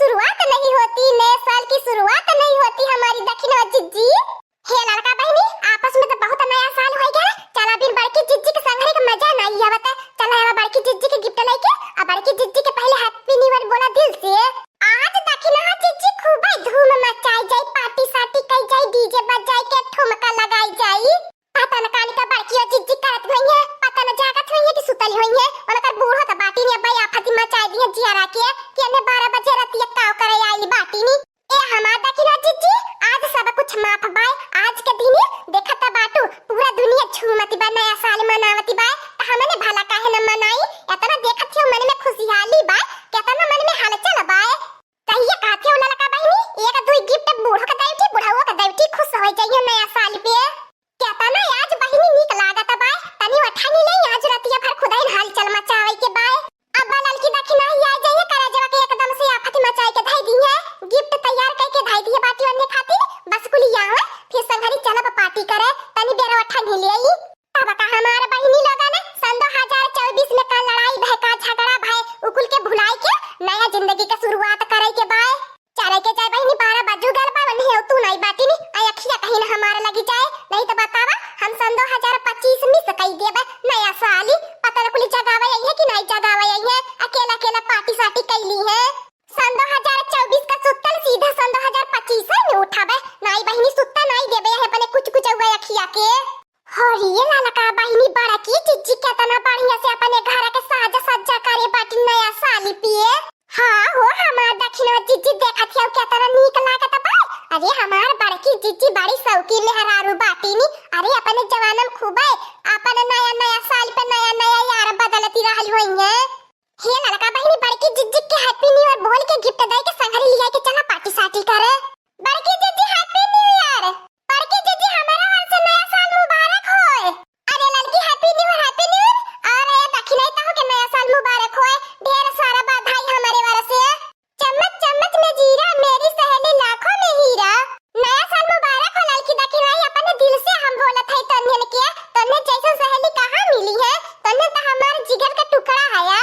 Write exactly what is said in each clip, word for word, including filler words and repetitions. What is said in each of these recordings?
शुरुआत नहीं होती, नए साल की शुरुआत नहीं होती हमारी दखिना जिज्जी। हे ललका बहिनी, आपस में तो बहुत नया साल होइ गया, चला बिन बड़की जिज्जी के संघरी के मजा नहीं आवत है। चला आवा बड़की जिज्जी के गिफ्ट लेके, आ बड़की जिज्जी के पहले हैप्पी न्यू ईयर बोला दिल से। आज दखिना जिज्जी खूबे धूम मचाई जाई, पार्टी सार्टी कई जाई, डीजे बजाई के ठुमका लगाई जाई। पता न कानी का बड़की और जिज्जी करत होई है, पता न जागत होई है कि सुतल होई है। उनकर बूढ़ो त बाटी ने भाई आफत मचाई दी है जियारा के, कि एने बारह बजे रतिया काव करे आइल बाटी नी। ए हमार दखिना जिज्जी, आज सब कुछ माफ बाय। आज के दिने देखत बाटू, पूरा दुनिया झूमती बा, नया साल मनावती बा, त हमने भला काहे न मनाई? एतना देखत हो मन में खुशहाली बा, केतना मन में हलचल बा। सहिए कहत हो ललका बहिनी, एक दुई गिफ्ट बूढ़ो के दैठी, बुढ़ाओ के दैठी, खुश हो जाइए नया साल पे। केतना आज बहिनी नीक लागत बा, तनी उठा नी ले, आज रतिया भर खुदाइन हलचल मचावे के बा। अब ललकी दखिना ही आ जाइए, करजवा के एकदम से आफत मचाई के धई दी है। गिफ्ट तैयार करके धई दिए बाटी ओन्हे खातिर, बस कुली आवे, फिर संघरी चलब पार्टी करे, तनी बेरा उठा नी ले। तब का हमार बहिनी लोगन सन दो हजार चउबीस में का लड़ाई भय, का झगड़ा भय, उकुल के भुलाई के नया जिंदगी के शुरुआत करे के बाय। चले के जाए बहिनी, बारह बजू गल बा, ओन्हे तू नाई बाटी नी, आ अखिया कहीं न हमार लगी जाए, नहीं तो बतावा हम सन दो हजार पच्चीस मिस कई देबे, नया साली, पता न कुली जगावे आई है कि नहीं जगावे आई है, अकेला अकेला पार्टी सार्टी कैली है। सन दो हजार चउबीस का सुत्तल सीधा सन दो हजार पच्चीस में उठाबे। नाई बहिनी सुत्ता नाई देबे है अपने कुछ कुछ हुआ अखिया के। हो रे ललका बहिनी बड़की जिज्जी केतना बढ़िया से अपने घर के साज सज्जा करे बाटी नया साली पिए। हाँ हो हमार दखिना जिज्जी देखत हियो केतना नीक लागत बा। अरे हमार बड़की जिज्जी बड़ी शौकीन मेहरारू बाटी नी। अरे अपने जमाना में खूबे अपन नया नया साल पे नया नया यार बदलती रहल होई है। हे ललका बहिनी, बड़की जिज्जी के हैप्पी न्यू ईयर बोल के गिफ्ट दे के संगरी लिया के चला पार्टी सार्टी करे। बड़की जिज्जी हैप्पी न्यू ईयर। बड़की जिज्जी हमारा ओर से नया साल मुबारक होए। अरे ललकी हैप्पी न्यू ईयर, हैप्पी न्यू ईयर। और ये दखिनाई तहु के नया साल मुबारक होए। ढेर सारा बधाई हमारे ओर से। चम्मच चम्मच में जीरा, मेरी सहेली लाखों में हीरा। नया साल मुबारक हो ललकी दखिनाई, अपने दिल से हम बोलत है तन्हन के। तन्हन जैसन सहेली कहाँ मिली है? तन्हन तो हमार जिगर का टुकड़ा है या।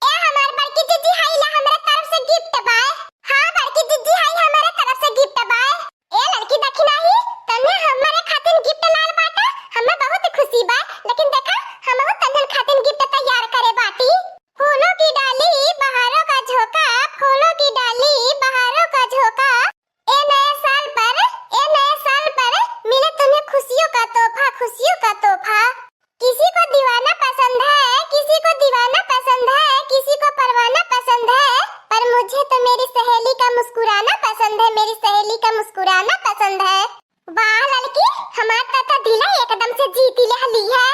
ए हमार बड़की जिज्जी, हाई ला हमरे तरफ से गिफ्ट बाय। हाँ बड़की जिज्जी, हाई हमरे तरफ से गिफ्ट बाय। ए ललकी दखिनाही, तन्हे हमरे खातिन गिफ्ट लाल बाटा, हमें बहुत खुशी बा, लेकिन देखा हमहू तन्हन खातिन गिफ्ट तैयार करे बाटी। फूलों की डाली, बहारों का झोंका, फूलों की डाली, बहारों का झोंका। ए नए साल पर, ए नए साल पर मिले तुम्हें खुशियों का तोहफा, खुशियों का तोहफा। किसी को दीवाना पसंद है, किसी को दीवाना पसंद है, किसी को परवाना पसंद है, पर मुझे तो मेरी सहेली का मुस्कुराना पसंद है, मेरी सहेली का मुस्कुराना पसंद है। वाह ललकी, हमार त दिल एकदम से जीती लेहली है।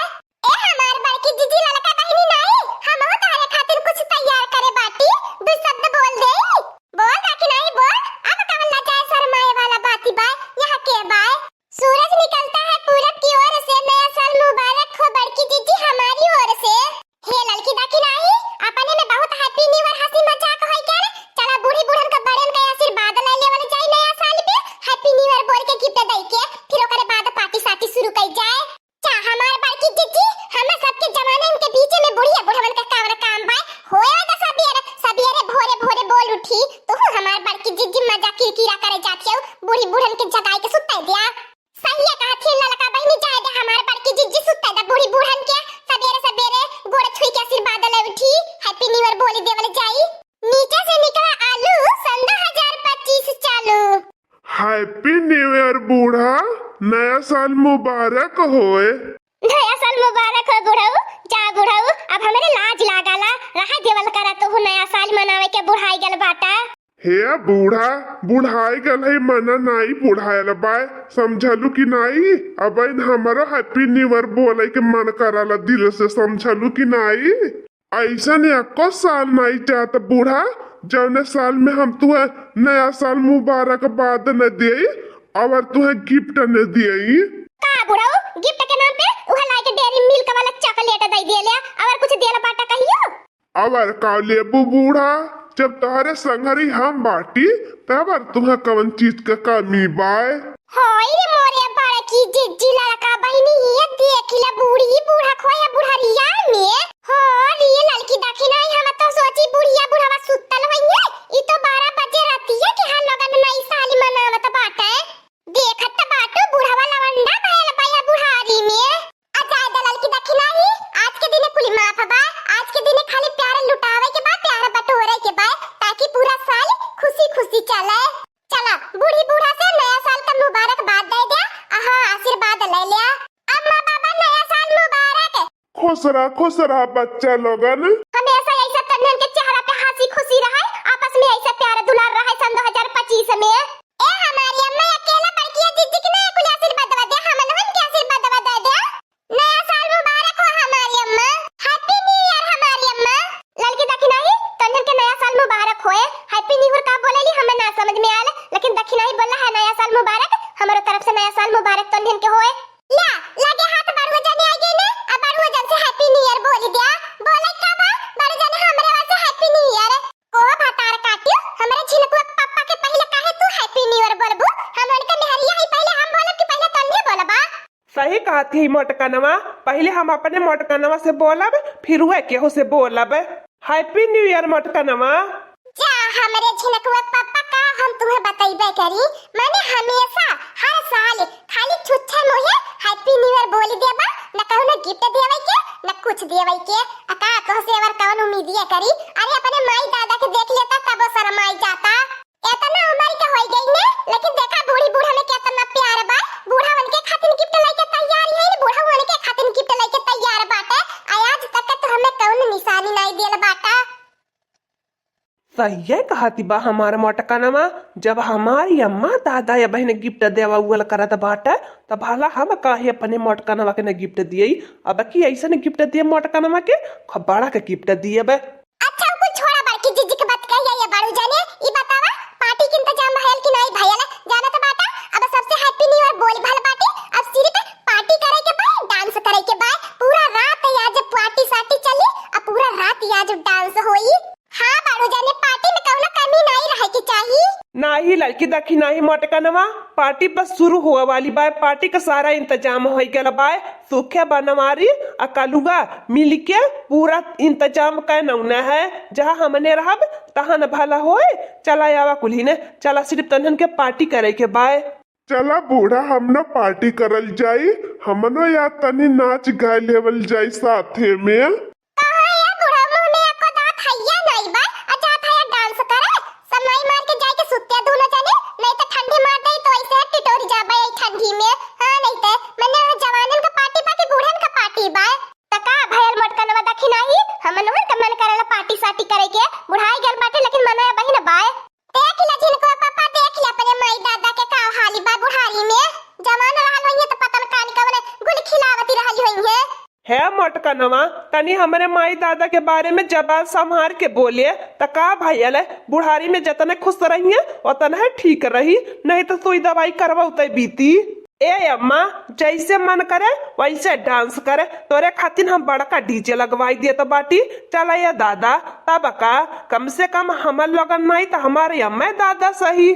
ए हमार बड़की जिज्जी, ललका बहिनी नाई, हमहू तोहरे खातिर कुछ तैयार करे बाटी, दू शब्द बोल दे। बोल दखिनाही बोल, अब कवन लजाए शरमाए वाला बाती बाय, यहाँ के बाय। सूरज निकलता है पूरब की ओर से, नया साल मुबारक हो बड़की जिज्जी हमारी ओर से। हे ललकी दखिनाही, अपने में बहुत हैप्पी न्यू ईयर हंसी मजाक होई क्या रे? चला बूढ़ी बूढ़न का बड़न का आशीर्वाद ले लेवल जाए नया साल पे, हैप्पी न्यू ईयर बोल के गिफ्ट दई के, फिर ओकरे बाद पार्टी सार्टी शुरू कई जाए। जा हमार बड़की जिज्जी, हमें सबके जमाने के बीच में बुढ़िया बुढ़वन का कावन काम बाय। होए तो सबेरे, सबेरे भोरे भोरे बोल उठी। तू हमार बड़की जिज्जी मजा किरकिरा करे जाती हो, बूढ़ी बूढ़न के जगाई के सुताई दिया। सहिए कहत ही ललका बहिनी, जाए दे हमार बड़की जिज्जी सुताई दे बूढ़ी बूढ़न के। सबेरे सबेरे गोड़ छुई के आशीर्वाद ले उठी, हैप्पी न्यू ईयर बोली देवल जाई। नीचे से निकला आलू, सन दो हजार पच्चीस चालू। हैप्पी न्यू ईयर बूढ़ा, नया साल मुबारक होए। नया साल मुबारक हो बुढ़ऊ। जा बुढ़ऊ, अब हमरे लाज लागाला, रहा देवल करा तोहू नया साल मनावे के, बुढ़ाई गल बाटा। हे बूढ़ा, बुढ़ाई गल है, मना नाई बुढ़ायल बाय, समझलू कि नाई? अब इन हमरो हैप्पी न्यू ईयर बोले के मन कराला दिल से, समझलू कि नाई? ऐसन एको साल नाई जात बूढ़ा, जौने साल में हम तुहे नया साल मुबारकबाद न देई और तुहे गिफ्ट न देई। का बुढ़ऊ, गिफ्ट के नाम पे उहे लाइके डेयरी मिल्क वाला चॉकलेट दई दिए ले, और कुछ दियल बाटा कहियो? और का लेबू बूढ़ा, जब तोहरे संगरी हम बाटी, तब और तुहे कवन चीज के कमी बाय? होई रे मोरे बड़की जिज्जी, ललका बहिनी, ये देख ले बूढ़ी बूढ़ा खोया बुढ़रिया में। हो रे ललकी दखिनाही, हम तो सोची बुढ़िया बुढ़वा सुतल होइहे, ई तो बारह बजे खुश रहा, खुश रहा बच्चा लोगन। हमेशा ऐसा तन्हन के चेहरा पे हंसी खुशी रहे, आपस में ऐसा प्यार दुलार रहे सन दो हजार पच्चीस में। ए हमारी अम्मा, अकेला बड़किया जिज्जी के ना कुल आशीर्वाद दवा दे, हमन के आशीर्वाद दवा दे दे। नया साल मुबारक हो हमारी अम्मा। Happy New Year हमारी अम्मा। ललकी दखिनाही, तन्हन के नया साल मुबारक होए। Happy New Year का बोलेली, हमें ना समझ में आल, लेकिन दखिनाही बोला है नया साल मुबारक, हमरो तरफ से नया साल मुबारक तन्हन के होए। ला, लगे हाथ बड़ुआ जने आ गई ने, अब बड़ुआ जन से Happy New Year बोली दिया। बोले का बा, बड़ू जने हमरे ओर से Happy New Year। ओ भतार काटियो, हमरे झिनकुआ के पापा के पहिले काहे तू Happy New Year बोलबू? हम उनके मेहरिया ही, पहिले हम बोलब कि पहिले तन्ने बोलबा? सही कहत ही मोटकनवा, पहिले हम अपने मोटकनवा से बोलब, फिर वह केहू से बोलब। Happy New Year मोटकनवा। जा हमरे झिनकुआ पापा, का हम तुम्हें बतइबे करी, माने हमेशा हर साल खाली छुच्छे मुँहे Happy New Year बोली देबा, न कहूँ न gift देवे के, न कुछ देवे के। आ का तोहसे और कौन उम्मीदिया करी? अरे अपने माई दादा के देख लेता तबो शरमाई जाता। एतना उम्र के होई गई ने, लेकिन देखा बूढ़ी बूढ़ा में केतना प्यार बा। बूढ़ा उनके खातिर gift लेके तैयार है, बूढ़ा उनके खातिर gift लेके तैयार बाटे। आ आज तक तो हमें कौन निशानी नहीं देल बाटा। सहिए कहती बा हमार मोटकनवा, जब हमारी अम्मा दादा या बहिन gift देवा उवल करत बाटे, त भला हम काहे अपने मोटकनवा के न gift दिए? अब की ऐसन gift दिए मोटकनवा के, खूब बड़ा के gift दिए बे। अच्छा, उ कुल छोड़ा, बड़की जिज्जी के बात कहिए, ये बड़ू जाने, ई बतावा, party के इंतजाम भयल कि नहीं भयल? जानत बाटा, अब सबसे Happy New Year बोल भल बाटे, अब सिर्फ party करे के बा, dance करे के बा, पूरा रात आज party साटी चली, अब पूरा रात आज dance होई। हाँ बड़ू जाने, party में कौनो कमी नहीं रहे के चाही। नाही लड़की दखिनाही मोटकनवा, party बस शुरू हुआ वाली बाय, party का सारा इंतजाम हो गल बाय। सूखे बनवारी आ कलुआ मिलके पूरा इंतजाम कै नौना है। जहाँ हमने रहब तहन भला होए। चला आवा कुल्ही ने, चला सिर्फ तन्हन के party करे के बाय। चला बूढ़ा, हमनो party करल जाई, हमनो या तनी नाच गाय लेवल जाई साथे में। कहाँ या बूढ़ा, मुँह में एको दाँत हइया नाई बा, आ जात हया dance करे। सब नाई मार के जाए के सुत्ते दूनो जने, नहीं तो ठंडी मार दे तो ऐसे टिटोरी जाबे ई ठंडी में। हाँ, नहीं तो मने जवानन का party बा कि बूढ़न का party बा? त का भयल मोटकनवा दखिनाही, हमनहन का मन करेला party साटी करे के, बुढ़ाई गल बाटे लेकिन मनवा बहिन बाय। देख ले झिनकुआ पापा, देख ले अपने माई दादा के का हाली बा बुढ़ारी में। जवान रहल होइहे त पता न कानी कवने गुल खिलावती रहल होइहे। हे मोटकनवा, तनी हमरे माई दादा के बारे में जबान संभार के बोले, त का भयल, बुढ़ारी में जतने खुश रहिहे, ओतने ठीक रही, नहीं त सुई दवाई करवाउते बीती। ए अम्मा, जैसे मन करे वैसे dance करे, तोरे खातिर हम बड़का DJ लगवाई देत बाटी। चला ए दादा, तब का, कम से कम हमर लोगन नाई त हमारे अम्मा दादा सही।